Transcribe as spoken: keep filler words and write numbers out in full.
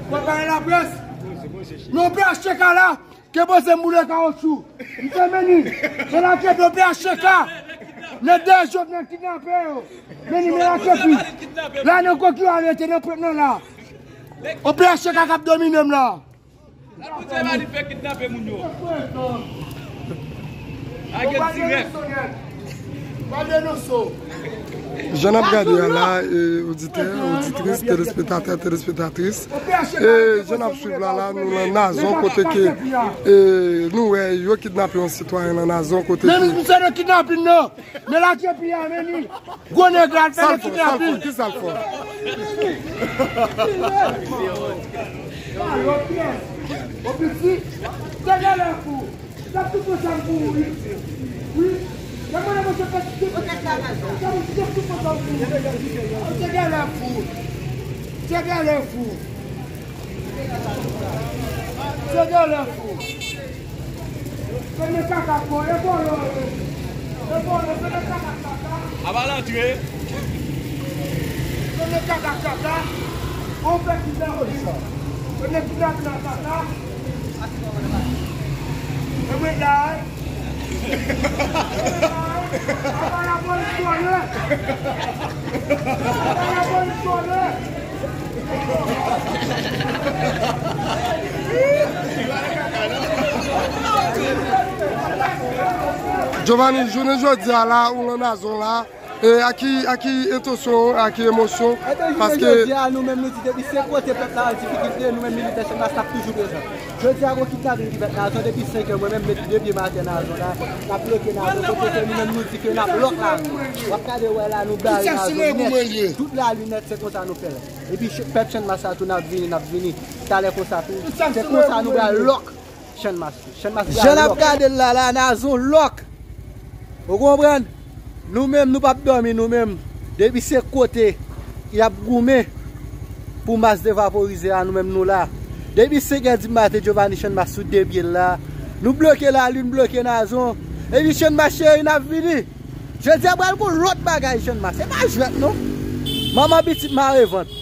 Mwen pale laprès. Non, P H T K la, ke poze m boule kawotchou. M fè meni. Se la ke do P H T K. Nan de jou, nan kidnape yo. Meni, men la ke pi. La, nan koki yo arete, nan pwent nan la. O P H T K k ap domine m la. Al pou Dye Mali fè kidnape moun yo. Lage dirèk. Jan n ap gade a la, e, oditè, oditris, telespektatè, telespektatris, e, jan n ap swiv la, la, nou nan Nazon, kote ke, e, nou wè yo kidnape yon sitwayen nan Nazon, kote ke... Men misye nan kidnapin nan, men la ke pi a, men ni gwo nèg la, fè nan kidnapin. Ki sa l fè? Kalòt pyès. Ou piti. Te genlè fou. Sa tout pou sa m pou ou, wi. Wi. Lè mwen lè mwen se pèsite. Sa mwen se tout pou sa m pou ou. Te genlè fou. Te genlè fou. Te genlè fou. Fèmen kaka kò, e vòlò yo. E vòlò, fèmen kaka kaka. Aba lantre. Fèmen kaka kaka. Ou fè ki sa ou di sa. Fèmen ki sa ou di sa. E mwen la, e. Aba la polis vòlò. Aba la polis vòlò. Giovanni, jounen jodi a la, ou nan Nazon la, e a ki, a ki entansyon, a ki emosyon? Ebyen, jounen jodi a, nou menm nou di depi se kote pèp la an difikilte, nou menm militè Channmas n ap toujou prezan. Jodi a, gon kidnapin ki fèt Nazon depi senk è, mwen menm met de pye m atè Nazon la, n ap bloke Nazon, kote ke nou menm nou di ke n ap lòk la. W ap gade wè la, nou bare Nazon nèt. Tout lari nèt, se konsa nou fè l. Epi ch-, pèp Channmas la tou n ap vini, n ap vini. Talè konsa tou, se konsa nou pral lòk Channmas tou. Channmas pral lòk. Jan n ap gade l la, la, Nazon lòk. Ou konprann? Nou menm, nou p ap dòmi, nou menm. Depi se kote y ap goumen pou Mas devaporize a, nou menm nou la. Depi senk è di maten, Giovanni Channmas sou de pye l la. Nou bloke lari, n bloke Nazon. Epi Channmas cheri, n ap vini. Jodi a pral gon lòt bagay Channmas. Se pa jwèt non. Manman pitit mare vant.